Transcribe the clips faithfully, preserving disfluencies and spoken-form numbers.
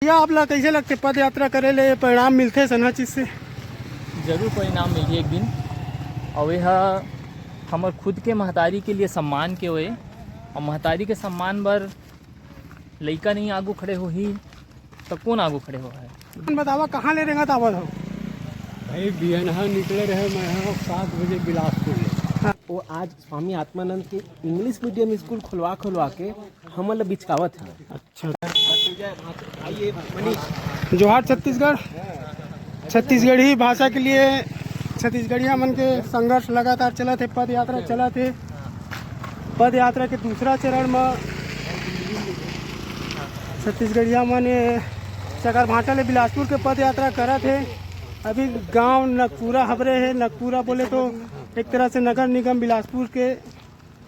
भैया, आप ला कइसे लगथे, पद यात्रा करे ले परिणाम मिलथे सनहा चीज से? जरूर परिणाम मिलही एक दिन। अउ एह हमर खुद के महतारी के लिए सम्मान के होए, अउ महतारी के सम्मान बर लइका नहीं आगू खड़े होही, त कोन आगू खड़े होही? अपन बतावा, कहाँ ले रेंगत आवत हो? भाई, बियनहा निकले रहे, मैं ह सात बजे बिलासपुर ले। हाँ। वो आज स्वामी आत्मानंद के इंग्लिश मीडियम स्कूल खुलवा खुलवा के हमन ल बिचकावत हे। अच्छा। जोहार छत्तीसगढ़। छत्तीसगढ़ी भाषा के लिए छत्तीसगढ़िया मन के संघर्ष लगातार चलत हे, पद यात्रा चलत हे। पद यात्रा के दूसरा चरण म छत्तीसगढ़िया मन ये चकरभाटा ले बिलासपुर के पद यात्रा करत हे। अभी गांव नकपुरा हबरे हे। नकपुरा बोले तो एक तरह से नगर निगम बिलासपुर के,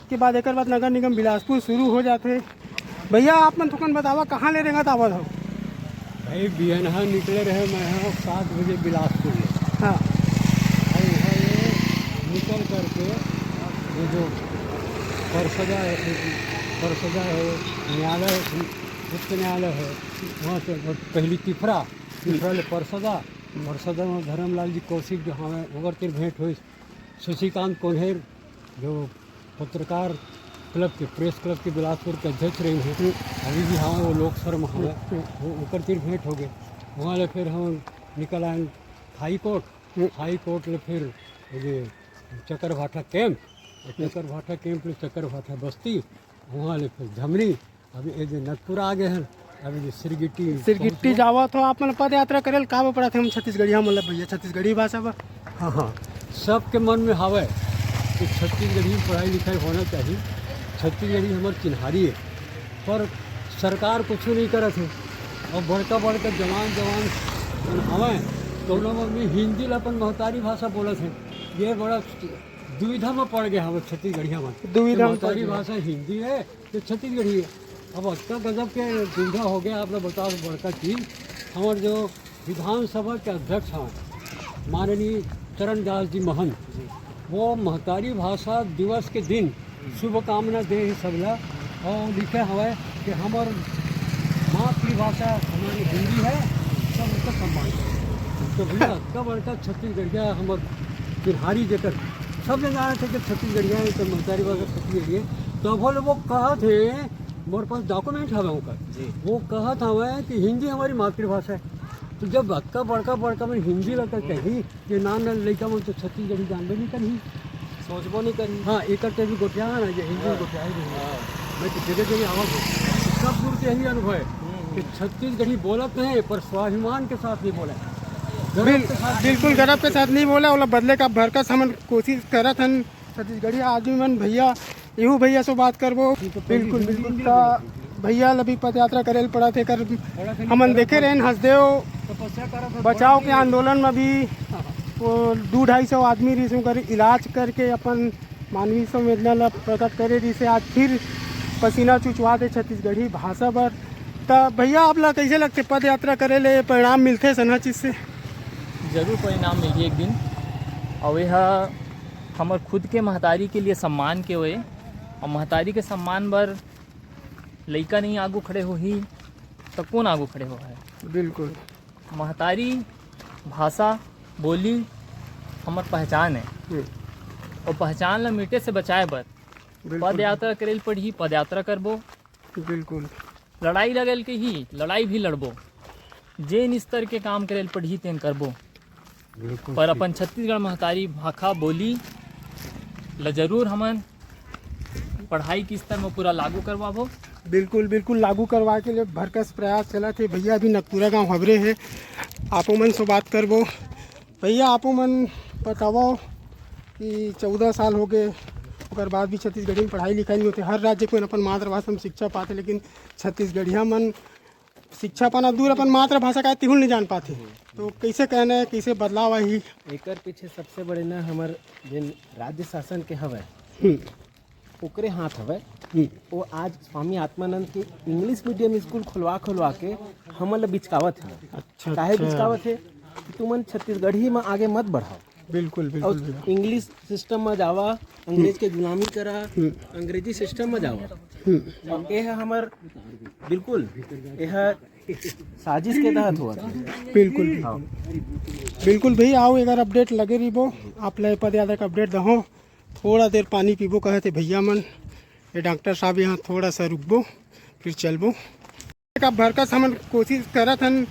के बाद एकर बाद नगर निगम बिलासपुर शुरू हो जाथे। भैया, आप मन थोकन बतावा, कहाँ ले रेंगत आवत हो? भाई, बियनहा निकले रहे, मैं ह सात बजे बिलासपुर ले। हाँ। और वहाँ ये निकल करके ये जो परसदा है, परसदा है, न्यायालय, उच्च न्यायालय है, वहाँ से पहली तिफरा, तिफरा ले परसदा, परसदा में धर्मलाल जी कौशिक जो हमें ओकर तीर भेंट हुई, शशिकांत कोन्हेर जो पत्रकार क्लब के, प्रेस क्लब के बिलासपुर के अध्यक्ष रहे हैं, हम्म। अभी भी हमें वो लोक शर्मा हमें, हम्म। वो ओकर तीर भेंट हो गए। वहाँ ले फिर हम निकल आए हाई कोर्ट, हम्म। हाई कोर्ट ले फिर ये चकरभाटा कैंप, और चकरभाटा कैंप ले चकरभाटा बस्ती, वहाँ ले फिर झमनी, अभी ये जो नगपुरा आ गए हैं, अभी जो सिरगिट्टी सिरगिट्टी पहुँच गए। जावत हो आप मन पद यात्रा करे ल का पड़त हे? हम छत्तीसगढ़िया मन ल भैया, छत्तीसगढ़ी भाषा बर। हाँ, हाँ, सबके मन में हवय कि छत्तीसगढ़ी में पढ़ाई लिखाई होना चाहिए, छत्तीसगढ़ी हमर चिन्हारी है, पर सरकार कुछ नहीं करत है। और बड़का बड़का जवान जवान मन हवय, तो ओमन भी हिंदी ल अपन महतारी भाषा बोलत है। ये बड़ा दुविधा में पड़ गए हवय छत्तीसगढ़िया मन। दुविधा कि में पड़ महतारी गए। भाषा हिंदी है कि छत्तीसगढ़ी है। अब अतका गजब के दुविधा हो गया, आप लोग बताओ, बड़का चीज। हमारे जो विधानसभा के अध्यक्ष हैं माननीय चरण दास जी महंत, जी। वो महतारी भाषा दिवस के दिन शुभकामना दे हे सबला, और लिखे हवय कि हमर मातृभाषा हमारी हिंदी है, सब उसका सम्मान करें। तो भैया, अतका बड़का छत्तीसगढ़िया हमर चिन्हारी जेकर, सब जन जानत हे कि छत्तीसगढ़िया है, तो महतारी भाषा छत्तीसगढ़ी है। तो अब वो कहत हे, मोर पास डॉक्यूमेंट हवे ओकर, जी। वो कहत हवे कि हिंदी हमारी मातृभाषा है। तो जब अतका बड़का बड़का मन हिंदी ला कही, ये नान नान लइका मन तो छत्तीसगढ़ी जानबे नहीं करही। सोचबो नहीं करही। हाँ, एकर ते भी गोठिया है ना, ये हिंदी हाँ। गोठिया ही नहीं। हाँ। मैं तो जगह जगह आवत हूँ, सब दूर के यही अनुभव है हम्म, हम्म। कि छत्तीसगढ़ी बोलत नहीं, पर स्वाभिमान के साथ नहीं बोले, गर्व बिल-, के साथ बिल्कुल नहीं। गर्व के साथ नहीं बोले, ओला बदले का भरकस हमन कोशिश करत हन। छत्तीसगढ़ी आदमी मन भैया, इहू भैया से बात करबो। बिल्कुल, बिल्कुल। त भैया ल भी पदयात्रा करे ल पड़त हे, कर हमन देखे रहेन हसदेव बचाव के आंदोलन में भी वो दू ढाई सौ आदमी रिहिस, ओकर इलाज करके अपन मानवीय संवेदना ल प्रकट करे रिहिस हे। आज फिर पसीना चुचवा दे छत्तीसगढ़ी भाषा बर। त भैया, आप ल कइसे लगथे, पदयात्रा करे ले परिणाम मिलथे सनहा चीज से? जरूर परिणाम मिलही एक दिन। अउ एह हमर खुद के महतारी के लिए सम्मान के होए, अउ महतारी के सम्मान बर लइका नहीं आगू खड़े होही, त कोन आगू खड़े होही? बिल्कुल। महतारी भाषा, बोली हमर पहचान है। हम्म। अउ पहचान ला मिटे से बचाए बर बिल्कुल। पदयात्रा करे ल पड़ही, पदयात्रा करबो। बिल्कुल। लड़ाई लगे ल कही, लड़ाई भी लड़बो। जेन स्तर के काम करे ल पड़ही, तेन करबो। बिल्कुल पर ठीक। अपन छत्तीसगढ़ महतारी भाखा बोली ल जरूर हमन पढ़ाई के स्तर में पूरा लागू करवाबो। बिल्कुल, बिल्कुल लागू करवाए के लिए भरकस प्रयास चलत हे। भैया अभी नकपुरा गांव हबरे हे, आपो मन से बात करबो। भैया, आपो मन बतावव कि चौदह साल हो गए, ओकर बाद भी छत्तीसगढ़ी में पढ़ाई लिखाई नहीं होते। हर राज्य के मन अपन मातृभाषा में शिक्षा पाते, लेकिन छत्तीसगढ़िया मन शिक्षा पाना दूर, अपन मातृभाषा का तिहुल नहीं जान पाते। तो कैसे कहना है, कैसे बदलाव आही? एकर पीछे सबसे बड़े ना हमर जेन राज्य शासन के हवय, हम्म। ओकरे हाथ हवय। हम्म। वो आज स्वामी आत्मानंद के इंग्लिश मीडियम स्कूल खुलवा खुलवा के हमन ल बिचकावत हे। अच्छा, काहे अच्छा। बिचकावत हे कि तुमन छत्तीसगढ़ी म आगे मत बढ़ाव। बिल्कुल, बिल्कुल, और बिल्कुल। इंग्लिश सिस्टम म जावा, अंग्रेज के गुलामी करा, हम्म। अंग्रेजी सिस्टम म जावा। हम्म। और ये ह हमर बिल्कुल, ये ह साजिश के तहत होवत हे। बिल्कुल, बिल्कुल। बिल्कुल भैया, आओ, एकर अपडेट लगे रहिबो। आप ला ए पद याद के अपडेट दहो। थोड़ा देर पानी पीबो, कहे थे भैया मन। ये डॉक्टर साहब यहाँ थोड़ा सा रुकबो, फिर चलबो। अब भरकस हमन कोशिश करत हन